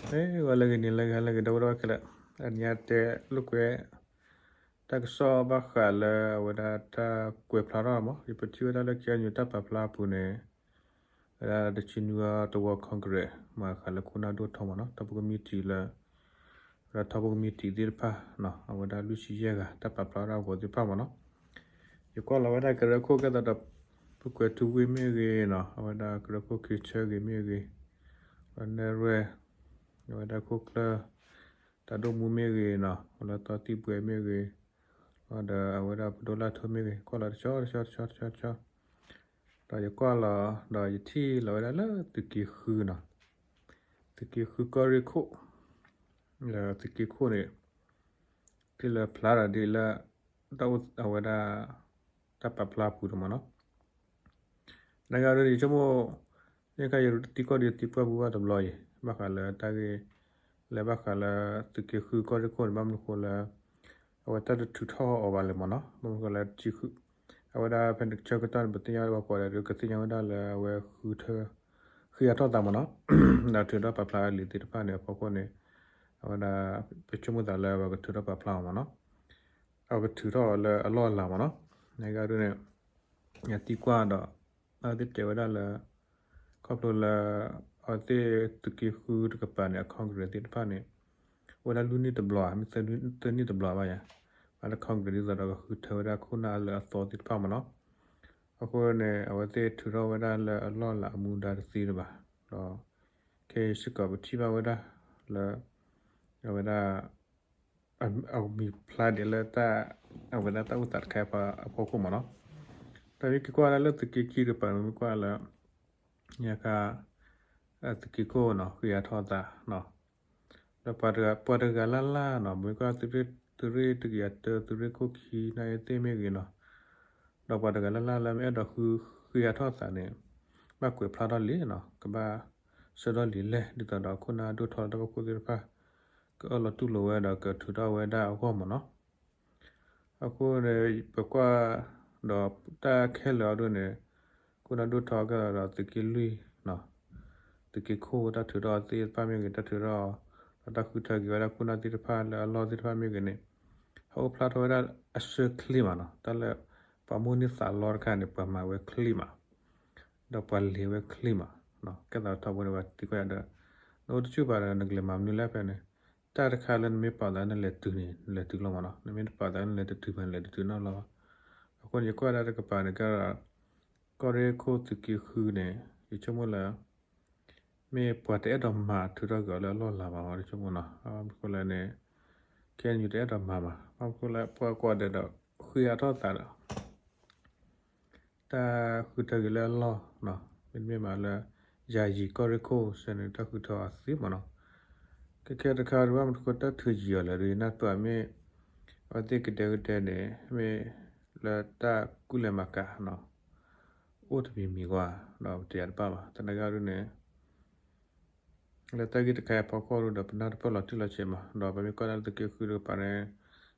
အဲ ဂီၤလၢအဂ့ၤ နံၤလၢအဂ့ၤ ဟါလၢအဂ့ၤ ဒီပုၢ်ဝဲၢ်ခဲလၢာ်, အနံၤအံၤတဲလိာ်ကွဲ တၢ်ကစီၣ်ဘၣ်ဃးလၢအဝဲဒၣ်တၢ်ကွဲးဖျါထီၣ်မး ယပထံၣ်ဝဲဒၣ်လၢ KNU တၢ်ပာ်ဖျါအပူၤန့ၣ် ဝဲဒၣ်တဆံနွံသီတဝီ Congress မၤဃးလၢခိၣ်နၢ်ဒိၣ်ထီမးနီၤ ထီဘိကမံးတံာ်လၢ ဝဲဒၣ်ထီဘိကမံးတံာ်သ့ၣ်တဖၣ်နီၤ အဝဲဒၣ်လွံၢ်ဆံယဲၢ်ဂၤ တၢ်ပာ်ဖျါထီၣ်အဂီၤသ့ၣ်တဖၣ်မးနီၤ ယကွၢ်လီၤဝဲဒၣ်ကရၢခိၣ်ကဲသးဒီး ပကွဲးထူဝ့ၢ်မ့ၢ်ဂ့ၤနီၤ အဝဲဒၣ်ကရၢခိၣ်ခ့ဆၢဂ့ၤမ့ၢ်ဂ့ၤ လၢနဲၣ်ရွဲၣ် အဝဲဒၣ်ခိၣ်ကျၢၢ် တၢ်ဒိၣ်မူမ့ၢ်ဂ့ၤနီၤ လၢသီတံၢ်ပှဲၤမ့ၢ်ဂ့ၤ ဒီးအဝဲဒၣ်ပဒိၣ်လၢ်ထိမ့ၢ်ဂ့ၤ ကွၢ်လီၤတဆီတဆီတဆီတဆီတဆီ ဒီးယကွၢ်လီၤ ဒီးယထံၣ်လီၤဝဲဒၣ်လၢသုးက့ဃုနီၤ သုးက့ဃုကီၢ်ရ့ၣ်ခိၣ် သုးက့ခိၣ်န့ၣ် ထံၣ်လၢဖျါထီၣ်ဒ်လၢ တၢ်အိၣ်အဝဲဒၣ် တၢ်ပာ်ဖျါအပူၤန့ၣ်မးနီၤ နဂၤဒ်န့ၣ် ယဆိကမိၣ် ယဲကယသံကွၢ်ဒီးသံကွၢ်ပူၤဘၣ်တဘျီအံၤ ဘၣ်ဃးလၢတၢ်ဂ့ၢ် လၢဘၣ်ဃးလၢ သုးက့ဃုကီၢ်ရ့ၣ်ခိၣ်န့ၣ် ဘၣ်မနုၤဃိလၢ အဝဲတၢ်တထုးထီၣ်အီၤဘၣ်လဲၣ်မးနီၤ ဘၣ်မနုၤဃိလၢ အဝဲဒၣ်ဖဲန့ၣ်ဆၢကတီၢ်န့ၣ် ပသ့ၣ်ညါဝဲဒၣ်ပှၤဒီးကသ့ၣ်ညါဝဲဒၣ်လၢအဝဲဃုထၢ ဃ့အါထီၣ်သးမးနီၤ ဒီးထုးထီၣ်ပာ်ဖျါလံာ်သ့ၣ်တဖၣ်န့ၣ်အဖီခိၣ်န့ၣ် အဝဲဒၣ် ပဆိကမိၣ်သးလၢအဝဲကထုးထီၣ်ပာ်ဖျါအီၤမးနီၤ အဝဲကထုးထီၣ်အီၤလၢအလီၢ်အလၤမးနီၤ နဂၤဒ်န့ၣ် ယသံကွၢ်ဒီး အဝဲသ့ၣ်တဲဝဲဒၣ်လၢ ခီဖျိလၢ အဝဲသ့ၣ်သုးက့ဃုတကပၤန့ၣ် အ Congress သ့ၣ်တဖၣ်န့ၣ် အိၣ်ဝဲဒၣ်လွံၢ်နံၣ်တဘျီ မ့ၢ်သၢနံၣ်တဘျီဘၣ်ယါ ဘၣ်လၢ Congress ဒ်သိးဒီးကဃုထၢဝဲဒၣ်ခိၣ်နၢ်လၢအသီသ့ၣ်တဖၣ်မးနီၤ အဃိန့ၣ် အဝဲသ့ၣ်ထုးထီၣ်ဝဲဒၣ်လၢအလီၢ်လၤအမူဒါတသ့လၢၤဘၣ် ဒီး ခဲအံၤစ့ၢ်ကီးပထံၣ်ဘၣ်ဝဲဒၣ် လၢ အဝဲဒၣ် အမံၤဖျါဒ်လၢတၢ် အဝဲဒၣ်တၢ်အိၣ်သးတခါအဖီခိၣ်မးနီၤ တၢ်မ့ၢ်က့ၤကွၢ်ဒၣ်လၢသုးက့ခံတကပၤန့ၣ် မ့ၢ်ကွၢ်လၢ ညါခါ သုးက့ခိၣ်နီၤ ဃ့အါထီၣ်သး ဒီးပှၤတဂၤလၢ်လၢ်နီၤ မ့ၢ်ကွၢ် သုးရ့ၣ်တကယၤတၢ သုးရ့ၣ်ခိၣ်ခံ နၢ်အ့သ့ၣ်မ့ၢ်ဂ့ၤနီၤ ဒီးပှၤတဂၤလၢ်လၢ်လၢမ့ၢ်အဲၣ်ဒိးဃု ဃ့အါထီၣ်သးန့ၣ် ဘၣ်ကွဲးဖျါထီၣ်လံနီၤ ကဘၣ်ဆှၢထီၣ်လံာ်လဲၢ် ဒ်သိးဒီးခိၣ်နၢ်ဒိၣ်ထီလၢတၢ်ဖီခိၣ်သ့ၣ်တဖၣ် ကအၢၣ်လီၤတူၢ်လိာ်ဝဲဒီးကထုးထီၣ်ဝဲဒၣ်အဂီၢ်မးနီၤ အဃိန့ၣ် ပကွၢ်ဒီးတၢ်ခဲလၢာ်အံၤဒ်န့ၣ် ခိၣ်နၢ်ဒိၣ်ထီကဲဒီးသုးက့လွံၢ်နီၤ သုးက့ခိၣ်တၢ်ထုးထီၣ်သ့ၣ်တဖၣ်မ့ၢ်ဂ့ၤ တၢ်ထုးထီၣ် ဒီးတၢ်ဃုထၢက့ၤဝဲဒၣ်ခိၣ်နၢ်သ့ၣ်တဖၣ်လၢအလီၢ်သ့ၣ်တဖၣ်မ့ၢ်ဂ့ၤန့ၣ် ဟဲအိၣ်ဖျါထီၣ်ဝဲဒၣ်အဆၢချ့မးနီၤ တၢ်လၢ ပှၤမိၣ်န့ၢ်သးလီတခါန့ၣ် ပှၤမၤဝဲချ့မး ဒီးပှၤလဲၤဝဲချ့မး ကဲသးထီဘိန့ၣ် ပှၤသံကွၢ်ယၤဒီး နအိၣ်တဆူၣ်ဘၣ်ဒီး နကလဲၤမၤမနုၤလဲၣ်ဖဲန့ၣ် တၢ်တခါလၢနမ့ၢ်ပာ်သးနလဲၤတုၤန့ၣ် နလဲၤတုၤလီၤမးနီၤ နမ့ၢ်တပာ်သးနလဲၤတတုၤဘၣ် နလဲၤတတုၤနီတဘျီဘၣ် အဃိန့ၣ် ယကွၢ်ဒၣ်တကပၤန့ၣ်ကဲဒီး ကီၢ်ရ့ၣ်ခိၣ်သုးက့ဃုန့ၣ် ယဆိကမိၣ်လၢ မ့ၢ်ပှၤတအဲၣ်ဒိးမၤထုးထီၣ်က့ၤအီၤလၢအလီၢ်လၤဘၣ် ယဆိကမိၣ်နီၤ ဘၣ်မနုၤဃိလဲၣ်န့ၣ် ခဲအံၤတအဲၣ်ဒိးမၤဘၣ် ဘၣ်မနုၤဃိလၢပှၤကွၢ်ဒဲးဒီး ဃ့အါထီၣ်သးဒီး တၢ်ဃုထၢက့ၤလၢအလီၢ် မ့တမ့ၢ်ဘၣ်လၢ ယၤယံၤကီၢ်ရ့ၣ်ခိၣ်စ့ၢ်န့ၣ် တၢ်ဃုထၢအီၤသ့မးနီၤ ခဲခဲတခါဒ်ဘၣ်မနုၤဃိတၢ်ထုးယံၤအီၤလဲၣ်ဒီး ယနၢ်ပၢၢ်မ့ၢ် အဝဲသ့ၣ်ကဒဲကဒဲန့ၣ် မ့ၢ်လၢတၢ်ကူၣ်လဲၤမၤကၤနီၤ အိၣ်တမံၤမံၤကွၢ် ဒီးပတဲယၤတဘၣ်ဘၣ် သနာ်က့ဒ်န့ၣ် လၢတၢ်ဂ့ၢ်တခါအံၤအဖီခိၣ်ဒီး ပနၢ်တပၢၢ်လီၤတံၢ်လီၤဆဲးမး ဒီးပမ့ၢ်ကွၢ်ဒၣ်လၢသုးက့ဃုတကပၤန့ၣ်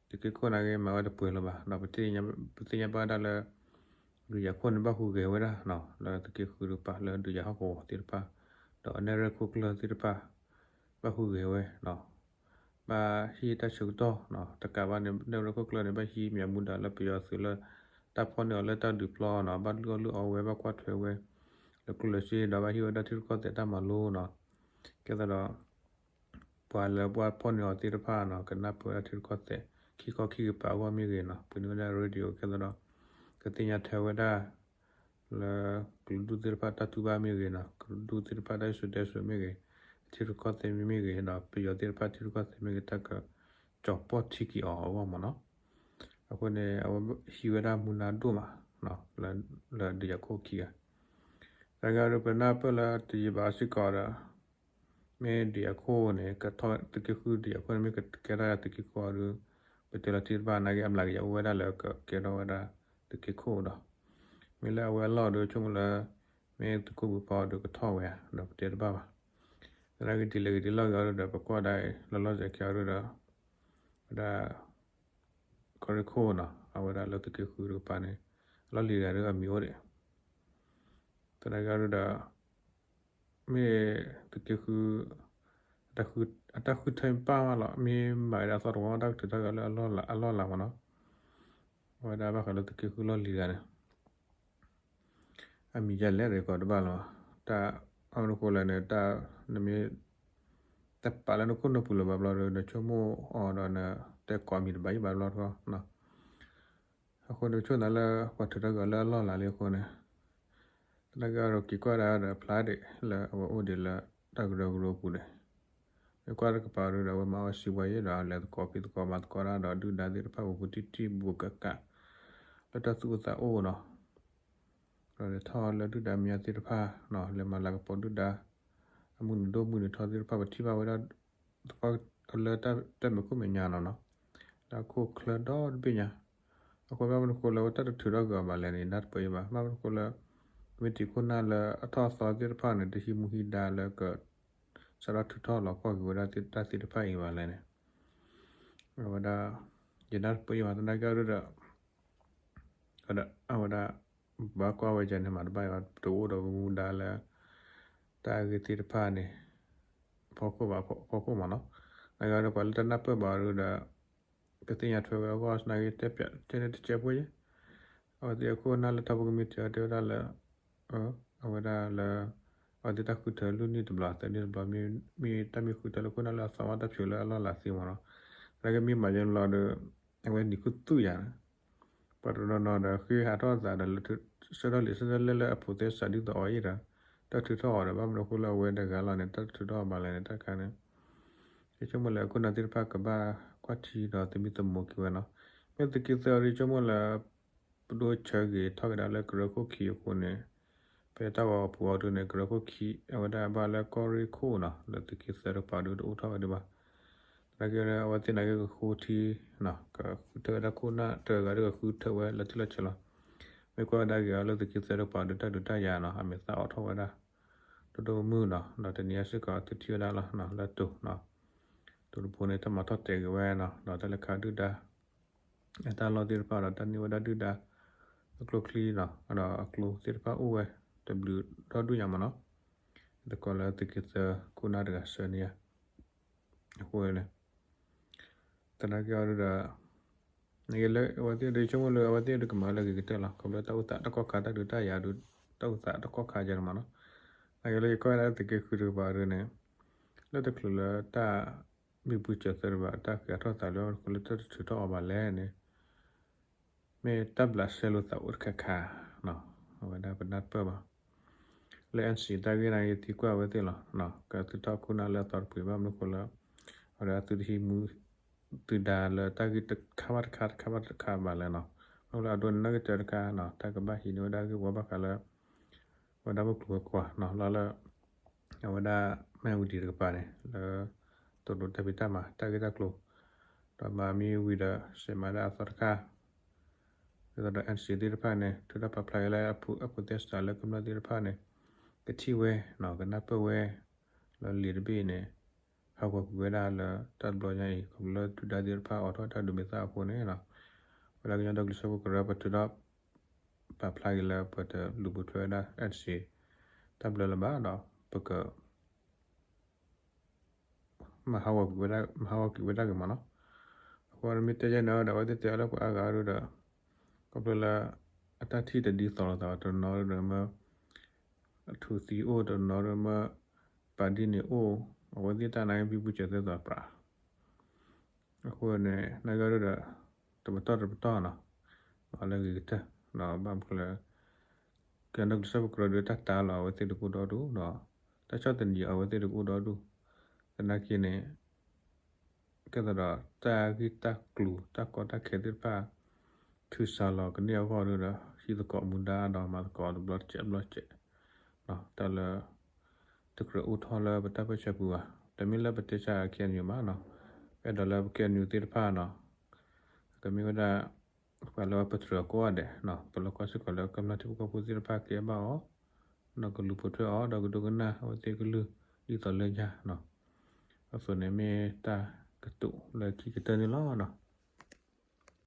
သုးက့ခိၣ်န့ၣ်ဂ့ၤ မၤဝဲတပှဲၤလၢၤဘၣ် ဒီးပသ့ၣ်ညါဘၣ်ဒၣ်လၢ ဒုးယၤခိၣ်န့ၣ် ဘၣ်ဟူးဂဲၤဝဲဒၣ် လၢသုးက့ဃုတကပၤ လၢဒုးယၤဟီၣ်ကဝီၤသ့ၣ်တဖၣ် ဒီးနဲၣ်ရွဲၣ်ခိၣ်ကျၢၢ်သ့ၣ်တဖၣ် ဘၣ်ဟူးဂဲၤဝဲ ဘၣ်ဟံးတၢ်ဆၢကတီၢ် တကးဘၣ်န့ၣ် နဲၣ်ရွဲၣ်ခိၣ်ကျၢၢ်န့ၣ် ဘၣ်ဟံးမံၤမူဒါလၢပယီၤသုးလၢ တၢ်ဖီၣ်န့ၢ်အီၤလၢတၢ်ဒုးပျီနီၤ ဘၣ်လုၢ်အီၣ်လုၢ်အီဝဲ ဘၣ်ကွၢ်ထွဲဝဲ လၢကျိၣ်လၢစ့ ဒီးဘၣ်ဟံးဝဲဒၣ်ထံရူၢ်ကီၢ်သဲးတၢ်မၤလိနီၤ ကဲသးဒီး ပှၤလၢပှၤဖီၣ်န့ၢ်အီၤသ့ၣ်တဖၣ်နီၤ ကနၢ်ပၢၢ်ဝဲဒၣ်ထံရူၢ်ကီၢ်သဲး ခံခီခံကပၤအဂီၢ်မ့ၢ်ဂ့ၤနီၤ ပှ့ၤန့ၢ်ဝဲဒၣ် radio ကဲသးဒီး ကသ့ၣ်ညါထွဲဝဲဒၣ် လၢကလုာ်ဒူၣ်သ့ၣ်တဖၣ်တၢ်တူၢ်ဘၣ်မ့ၢ်ဂ့ၤနီၤ ကလုာ်ဒူၣ်သ့ၣ်တဖၣ်တၢ်စံၣ်စိၤတဲစိၤမ့ၢ်ဂ့ၤ ထံရူၢ်ကီၢ်သဲးမ့ၢ်ဂ့ၤဒီး ပယီၤသ့ၣ်တဖၣ်ထံရူၢ်ကီၢ်သဲးမ့ၢ်ဂ့ၤ တၢ်က ကၠီၤပီၣ်ထံက့ၤအီၤအဂီၢ်မးနီၤ အဃိန့ၣ် အဝဲဟံးဝဲဒၣ်မူဒါဒိၣ်မး လၢဒုးယၤခိၣ်ခံဂၤ တဂၤဒီးပနၢ်ပၢၢ်လၢတယံာ်ဘၣ်စ့ၢ်ကီးဒီး မ့ၢ်ဒုးယၤခိၣ်န့ၣ် ကထီၣ်သုးက့ဃုဒုးယၤခိၣ်န့ၣ် မ့ၢ်ကကဲထီၣ်ယၤသုးက့ခိၣ်အီၤဒီး ပတဲလီၤတံၢ်တဘၣ်နာ်က့ အမျးကယၤအိၣ်ဝဲဒၣ်လၢကကဲထီၣ်ဝဲဒၣ်သုးက့ခိၣ်ဒီး မ့ၢ်လၢအဝဲအလီၢ်ဒီးဆိကမိၣ်လၢ မ့ၢ်သုးခိၣ်ဘုဖီဒီးကထီၣ်ဝဲဧါ ဒီးပတဲတဘၣ်ဘၣ် သနာ်က့ဒ်လဲၣ်ဂ့ၤဒ်လဲၣ်ဂ့ၤအီၤဒီး ပကွၢ်ဒၣ်အံၤ လီၤလီၤဆဲးဆဲးအီၤဒီး ဝဲဒၣ် ကီၢ်ရ့ၣ်ခိၣ်နီၤ အဝဲဒၣ်လၢသုးက့ဃုတကပၤန့ၣ် အလီၢ်လံၤတဂၤဒီးအမံၤအိၣ်ဒံး သနာ်က့အီၤဒီး မ့ၢ်သုးက့ဃု အတၢ်ဃုထၢပၢ်မးလီၤ. မ့ၢ်မၤဝဲဒၣ်အသီတဝီ တၢ်ကထုးထီၣ်က့ၤအီၤလၢအလီၢ်လၤမးနီၤ. အဝဲဒၣ်ဘၣ်ဃးလၢသုးက့ဃုလီၢ်လံၤတဂၤန့ၣ် အမံၤယဲလဲၣ်ဒီးကိးတဘၣ်လီၤ. တၢ်အီၣ်မနုၤဃိလဲၣ်န့ၣ် တၢ်နမ့ၢ် တပာ်လၢနခိၣ်နူာ်ပူၤလၢၤဘၣ်ဘျီဒီး နဆိကမိၣ်အီၤဒီးနတဲကိးမံၤတဘၣ်ယံၣ်ဘၣ်ဘျီတခီ အဃိန့ၣ် ပဆိကမိၣ်လၢပှၤထုးထီၣ်က့ၤအီၤလၢအလီၢ်လၤလံအဃိန့ၣ် သနာ်က့အီၤဒီးက့ၤကွၢ်ဒၣ်ဒီးဖျါဒံးလၢအဝဲအိၣ်ဒံးလၢတၢ်ကရၢကရိပူၤန့ၣ် မ့ၢ်ကွၢ်တကပၤဒီး အဝဲမၤအီၣ်စံးဝဲယဲဒီး လဲၤသကိးဖံးသကိးမၤသကိးတၢ်ဒီး ဒုၣ်ဒါသ့ၣ်တဖၣ်ပူၤပူၤတံၢ်တံၢ်ဘူးကကး လၢတၢ်သူၣ်အိၣ်သးအိၣ်နီၤ. ဒီးလဲၤထီၣ်လၢဒုၣ်ဒါမံၤသ့ၣ်တဖၣ်နီၤ လဲၤမၤလၤကပီၤဒုၣ်ဒါ အမုၢ်နုာ်ဒိၣ်မုၢ်နုာ်ထီသ့ၣ်တဖၣ် ပထံၣ်ဘၣ်ဝဲဒၣ် သပှၢ်လၢတၢ်မဲာ်ခိၣ်မဲာ်ညါနီၤနီၤ လၢအခိၣ်ချၢဒီတဘ့ၣ်ညါ. အဃိဘၣ်မနုၤဃိလၢအဝဲတၢ်တထုးထီၣ်က့ၤအီၤဘၣ်လဲၣ်န့ၣ် နၢ်တပၢၢ်ယံၣ်ဘၣ်. ဘၣ်မနုၤဃိလၢ မ့ၢ်တံၤခိၣ်နၢ်လၢအထီၣ်အသီသ့ၣ်တဖၣ်န့ၣ် တဟံးမူဟံးဒါလၢက စးထီၣ်ထုးထီၣ်လီၤပှီၢ်က့ၤဝဲဒၣ်တၢ်သ့ၣ်တဖၣ်အံၤဘၣ်လဲၣ်န့ၣ် အဝဲဒၣ် ယနၢ်တပၢၢ်ယံၣ်ဘၣ် သနာ်က့အီၤဒီး အဝဲဒၣ် ဘၣ်ကွၢ်ဝဲဒၣ်န့ၣ် မၤတဘၣ်ယံၣ်ဘၣ် တအိၣ်ဒီးမူဒါလၢ တၢ်အဂ့ၢ်သ့ၣ်တဖၣ်န့ၣ် ဖီခိၣ်ဘၣ် ဖီခိၣ်မးနီၤ. သနာ်က့အီၤဒီး ပှၤလၢတနၢ်ပၢၢ်ဘၣ်အီၤဒီး ကသ့ၣ်ညါထွဲဝဲအဂီၢ် သနာ်က့တဲပျး တဲန့ၢ်တကဲးဖိယဲၢ် အဝဲသ့ၣ်အခိၣ်အနၢ်လၢထီဘိကမံးတံာ်အီၤတဲဝဲဒၣ်လၢ အဝဲဒၣ်လၢ အဝဲသ့ၣ်တၢ်ဃုထၢလွံၢ်နံၣ်တဘျီ သၢနံၣ်တဘျီ မ့ၢ်တၢ်မ့ၢ်ဃုထၢလၢခိၣ်နၢ်လၢအသီမး တၢ်ဖျိးလၢအလီၢ်လၤသ့မးနီၤ. သနာ်က့မ့ၢ်မၤယဲၢ်ဘျီဒီး အဝဲနံၤခူသူၣ်ယၤန့ၣ် ပှၤတနီၤနီၤဒီးဃ့ဟးထီၣ်သးဒီးလၢ ဆၢထၢၣ်လံာ်ဆၢထၢၣ်လဲၢ်လၢအဖိးသဲစးဒ်သိးအီၤအံၤဒီး တၢ်ထုးထီၣ်အီၤဒီး ဘၣ်မနုၤအဃိလၢအဝဲတဂၤလီၤန့ၣ် တၢ်ထုးထီၣ်အီၤဘၣ်လဲၣ်န့ၣ် တၢ်တခါန့ၣ် ယဆိကမိၣ်လၢအခိၣ်နၢ်သ့ၣ်တဖၣ်ကဘၣ်ကွၢ်ထံဒီးသမံသမိးက့ၤဝဲနီၤ. မ့ၢ်သုးက့သၢအီၤဒီး ယဆိကမိၣ်လၢ ပဒိၣ်ဆၢဂ့ၤထီၣ်က့ၤဒၣ်လၢကရၢခိၣ်ခံအဃိန့ၣ် ဖဲတၢ်ဂီၤပူၤအီၤဒုန့ၣ် ကရၢခိၣ်ခံ အဝဲဒၣ်ဘၣ်လၢကီၢ်ရ့ၣ်ခိၣ်နီၤ လၢသုးက့သၢတကပၤဒုတအိၣ်ထီၣ်ဝဲဒံးဘၣ်. သနာ်က့အဝဲသ့ၣ်နာ်က့ကဃိထံနီၤ ကဃုထၢဝဲဒၣ်ခိၣ်နၢ်တဂၤဂၤဒီးကဃုထၢဝဲလီၤတံၢ်လီၤဆဲးလီၤ. မ့ၢ်ကွၢ်ဝဲဒၣ်ဂ့ၤအီၤလၢသုးက့သၢတကပၤဒု တၢ်ဒုးတၢ်ယၤနီၤ အမဲာ်သၣ်အိးထီၣ်ဝဲဒၣ် ဒိၣ်ဒိၣ်မုၢ်မုၢ်နီၤ ဒီးတနံၤအံၤစ့ၢ်ကီးသုထံၣ်ဝဲဒၣ်လီၤ လၢတိၤနီၤ တိၤတဘိန့ၣ် တၢ်မၤထီၣ်တဲာ်က့ၤဝဲနီၤ ဒီးတၢ်လဲၤခးဒုၣ်ဒါ အတၢ်လီၢ်သ့ၣ်တဖၣ်ဒီး တၢ်န့ၢ်ဝဲဒၣ်ဒုၣ်ဒါ အကျိချံနီၤ ဒီးအကျိသ့ၣ်တဖၣ်အိၣ်ဝဲ တဘျုးဒီဒူၣ်ညါမးနီၤ. သကိးလၢသုးက့သၢခိၣ်နၢ်တဂၤဆှၢန့ၢ်ယၤ အဃိန့ၣ် သနာ်က့အီၤဒုဒီး နကလၢအဝဲသ့ၣ်ဒု ဆိကမိၣ်လၢအဝဲသ့ၣ်ဒုကမၤလၢအဂ့ၤကတၢၢ်လီၤ. ခီဖျိတၢ်အိၣ်သးတၢ်ကီၢ်ခါတၢ်ဒုးတၢ်ယၤဒု တၢ်အိၣ်သးတၢ်ကီၢ်ခါယဲန့ၣ်မးနီၤ. နကလၢယကွၢ်ဝဲဒၣ်သုးက့ဃုတကပၤဒုန့ၣ် လၢတချုးလၢတၢ် ဘံဘူစၢၤသၢတဘၣ် တၢ်ဃ့အထီၣ်သးလၢ လၢတၢ်တထုးထီၣ်အီၤဘၣ်လဲၣ်န့ၣ် မ့ၢ်တၢ်ဘျးစဲလိာ်သးအိၣ်တခါခါ အဝဲဒၣ်ပနၢ်ပၢၢ်ဘၣ်. လၢ NCA တၢ်ဂ့ၢ်န့ၣ် ယသံကွၢ်ဝဲသ့ၣ်လီၤ. ကသုးထီၣ်ခိၣ်နၢ်လၢအသီတပှ့ၤဘၣ်မနုၤဃိလၢ အဝဲဒၣ်သုတဟံးမူ သုဒါလၢတၢ်ဂ့ၢ်တခါဘၣ်တခါ တခါဘၣ်တခါဘၣ်လဲၣ်နီၤ. မ့ၢ်လၢအဒိန့ၣ်နီၣ်ဂံၢ်တၢတခါနီၤ တၢ်ကဘၣ်ဟံးန့ၢ်ဝဲဒၣ်ဂ့ၢ်ဝီဘၣ်ဃးလၢ ဝဲဒၣ်မုၢ်ကျိၤဝဲၤကွာ်နီၤ လီၤလၢ အဝဲဒၣ်မၢၢ်ဝံၤဒံးတကပၤန့ၣ် လၢ တိၤဒိးတၢ်ဖံးတၢ်မၤ တၢ်ဂ့ၢ်တၢ်ကျိၤ ဒီးမၤမံဝံၤဒီး စဲးမၤဒၣ်အသီတခါ ဒ်သိးဒီး NCA သ့ၣ်တဖၣ်န့ၣ် ထုးတၢ်ပာ်ဖျါက့ၤလၢအဖိသဲစးလၢကမျၢၢ်သ့ၣ်တဖၣ်န့ၣ် ကထံၣ်ဝဲနီၤ ကနၢ်ပၢၢ်ဝဲ လၢလံာ်တဘ့ၣ်န့ၣ် ဟးဂီၤကွံာ်ဝဲဒၣ်လၢတၢ်တဘျီညါအံၤ ခီဖျိလၢဒုၣ်ဒါသ့ၣ်တဖၣ်အိးထီၣ်တၢ်ဒုးမဲာ်သၣ်အဃိန့ၣ်နီၤ ဝဲဒၣ်ကညီဒီကလုာ်စၢဖှိၣ်ကရၢ ပထုးထီၣ် ပာ်ဖျါက့ၤလၢပတလူၤပိာ်ထွဲဝဲဒၣ် NCA တၢ်ဘျၢလၢၤဘၣ်ဒီး ပက မၤဟးဂီၤကွံာ်ဝဲဒၣ် မၤဟးဂီၤကွံာ်ဝဲဒၣ်က့ၤမးနီၤ. အဃိန့ၣ်မ့ၢ်တဲယဲၢ်န့ၣ်ဒီး အဝဲသ့ၣ်တဲအီၤလၢပှၤအါဂၤဒီး ခီဖျိလၢ အတၢ်ထံၣ်တဒ်သိးလိာ်သးဘၣ် တနီၤဒီးမ့ၢ် အထူသံအိၣ် တနီၤဒီးမ့ၢ် ပာ်ဒ်န့ၣ်အိၣ် အဝဲသ့ၣ်တၢ်နာ်က့ ဘံဘူစၢၤသၢသီပြး အဃိန့ၣ် နာ်က့ဒီး တပတီၢ်တပတီၢ်နီၤ မၤလၢအဂ့ၤကတၢၢ် ဒီးဘၣ်မနုၤလဲၣ် ကညီဒီကလုာ်စၢဖှိၣ်ကရၢဒီး တၢ်တာ်လီၤအဝဲသ့ၣ်တကအိၣ်ဒီဒူၣ်ဒီး တၢ်ဆီၣ်သနံးအဝဲသ့ၣ်တကအိၣ်ဒီဒူၣ် သနာ်က့န့ၣ် ကဲသိးဒီးတၢ်ဂ့ၢ်တၢ်ကျိၤ တၢ်ကီတၢ်ခဲသ့ၣ်တဖၣ် ထုးစးလီၤကန့ၢ်အဂီၢ်ဒီး ဟံးသကိးမူဒါဒီးမၤသကိးတဘျီတစဲးဘျီတစဲး တၢ်လၢ တကြၢးအိၣ်ထီၣ်လၢပတၢ်ပၢၢ်ဆၢပူၤဘၣ်. တမ့ၢ်လၢပတဲဆါ KNU မးနီၤ ပအဲၣ်ဒိးလၢပ KNU သ့ၣ်တဖၣ်နီၤ ကမ့ၢ်ဝဲဒၣ် ပှၤလၢပတြၢၤကိးဂၤဒဲးနီၤ ပလီၢ်ကီၢ်စ့ၢ်ကီးလၢကမျၢၢ်ထံဖိကီၢ်ဖိသ့ၣ်တဖၣ်ကဲဘၣ်အီၤ ဒီးကလူၤပိာ်ထွဲအီၤ ဒီးကဒိကနၣ်အဝဲသ့ၣ်ကလုၢ် ဒ်သိးလၢညါနီၤ အသိးန့ၣ်မ့ၢ်တၢ်ကတိၤလၢခံကတၢၢ်န့ၣ်လီၤနီၤ.